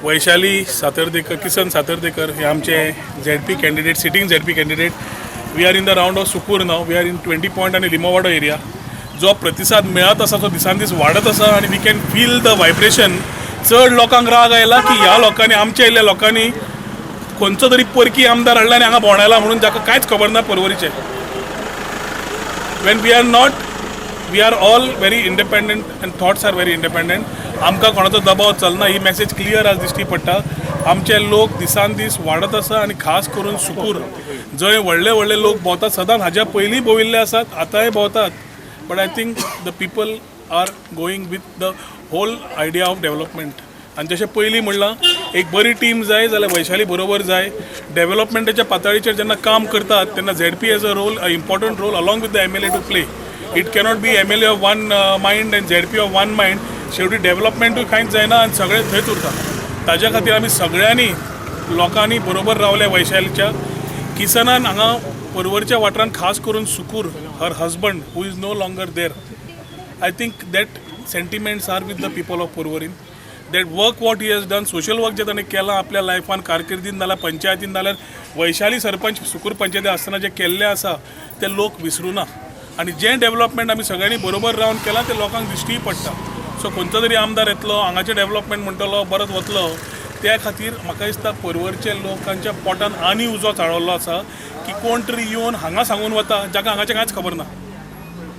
वैशाली सातर्देकर, किसन सातर्देकर हे आमचे ZP candidate, sitting ZP candidate. We are in the round of Sukur now. We are in 20 Point आनी लिमोवाडो area. जो प्रतिसाद मेळत आसा तो दिसान दीस वाडत आसा आनी we can feel the vibration. चड लोकांक राग आयला की ह्या लोकांनी, आमच्या इल्ल्या लोकांनी खंयचो तरी परकी आमदार हाडला आनी हांगा भोंवडायला म्हणून, जाका कांयच खबर ना पर्वरीचें, when we are not. We are all very independent and thoughts are very independent. आमकां कोणाचो दबाव चलना. ही मॅसेज क्लियर आज दिश्टी पडटा. आमचे लोक दिसान दीस वाडत आसा आनी खास करून सुकूर, जंय व्हडले व्हडले लोक भोंवतात सदांच, हाज्या पयलीं भोंविल्ले आसात, आतांय भोंवतात, but I think the people are going with the whole idea of development. आनी जशें पयलीं म्हणलां, एक बरी टीम जाय जाल्यार वैशाली बरोबर जाय. डेव्हलपमेंटाच्या पातळीचेर जेन्ना काम करतात तेन्ना ZP has a role, a important role along with the MLA to play. It cannot be MLA of one mind and ZP of one mind. शेवटी डेव्हलपमेंटूय कांयच जायना आनी सगळें थंयच उरता. ताज्या खातीर आमी सगळ्यांनी लोकांनी बरोबर रावले वैशालीच्या. किसनान हांगा पर्वरच्या वाठारांत, खास करून Sukur, her husband who is no longer there, I think that sentiments are with the people of Porvorim. That work what he has done, social work जे ताणें केलां आपल्या लायफान, कारकिर्दीन जाल्यार पंचायतीन जाल्यार, वैशाली सरपंच सुकूर पंचायती आसतना जें केल्लें आसा तें लोक विसरूना आनी जें डेव्हलपमेंट आमी सगळ्यांनी बरोबर रावन केलां तें लोकांक दिश्टीय पडटा. सो खंयचो तरी आमदार येतलो, हांगाचें डेव्हलपमेंट म्हणटलो, परत वतलो. त्या खातीर म्हाका दिसता पर्वरच्या लोकांच्या पोटान आनी उजो चाळवल्लो आसा की कोण तरी येवन हांगा सांगून वता, जाका हांगाचें कांयच खबर ना.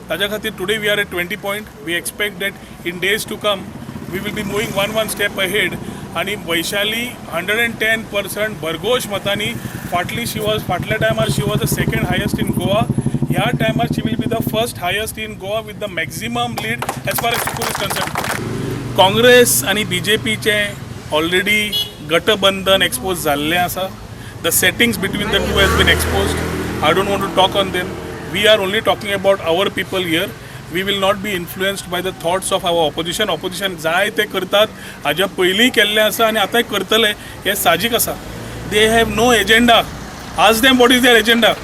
ताज्या खातीर today we are at 20 Point. We expect that in days to come we will be moving one one step ahead आनी वैशाली 110% भरघोश मतांनी. फाटली she was फाटल्या टायमार she was the second highest in Goa. ह्या टायमार she will be the first highest in Goa with the maximum lead as far as Sukur is concerned. Congress आनी बीजेपीचें already गटबंधन expose जाल्लें आसा. The settings between the two has been exposed. I don't want to talk on them. We are only talking about our people here. We will not be influenced by the thoughts of our opposition. Opposition जाय ते करतात. हाज्या पयलीं केल्लें आसा आनी आतांय करतले हें साहजीक आसा. They have no agenda. Ask them what is their agenda.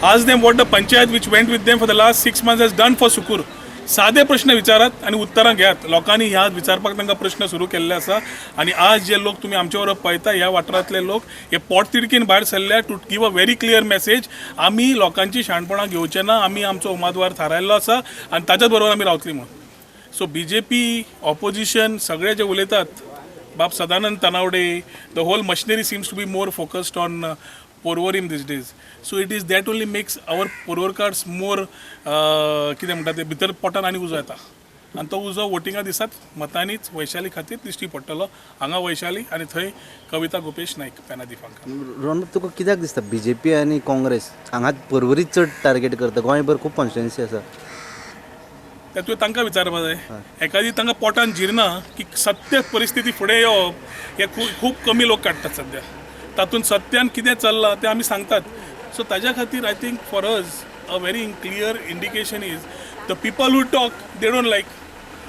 Ask them what the panchayat which went with them for the last 6 months has done for Sukur. सादे प्रश्न विचारात आनी उत्तरां घेयात. लोकांनी ह्या विचारपाक तांकां प्रश्न सुरू केल्ले आसा आनी आज जे लोक तुमी आमचे बरोबर पळयता, ह्या वाठारांतले लोक हे पोटतिडकीन भायर सरल्या to give a very clear message. आमी लोकांची शाणपणां घेवचे ना. आमी आमचो उमेदवार थारायल्लो आसा आनी ताच्याच बरोबर आमी रावतली म्हणून. सो बीजेपी, ऑपोजिशन सगळे जे उलयतात, बाब Sadanand Tanavade, the whole machinery seems to be more focused on Porvorim these days. So it is that only makes our Porvorkars more, कितें म्हणटा ते, भितर पोटान आनी उजो येता आनी तो उजो वोटिंगा दिसात मतांनीच वैशाली खातीर दिश्टी पडटलो. हांगा वैशाली आनी थंय कविता गोपेश नायक पेनादिफांकार. रोहन, तुका कित्याक दिसता बीजेपी आनी काँग्रेस हांगा पर्वरीत चड टार्गेट करता? गोंयभर खूब कॉन्स्टिट्युएन्सी आसा. ते तुवें तांकां विचारपा जाय. एकादी तांकां पोटान जिरना की सत्य परिस्थिती फुडें येवप हे खूब खूब कमी लोक काडटात सद्या. तातूंत सत्यान कितें चल्लां तें आमी सांगतात. सो ताज्या खातीर I think for us a very clear indication is the people who talk, they don't like.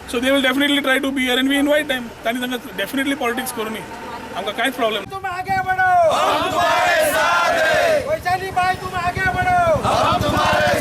So they will definitely try to be here and we invite them. तांणी तांकां डेफिनेटली पॉलिटिक्स करूं, आमकां कांयच problem. तुम आगे बढ़ो, हम तुम्हारे साथ हैं. वैशाली भाई, तुम आगे बढ़ो, हम तुम्हारे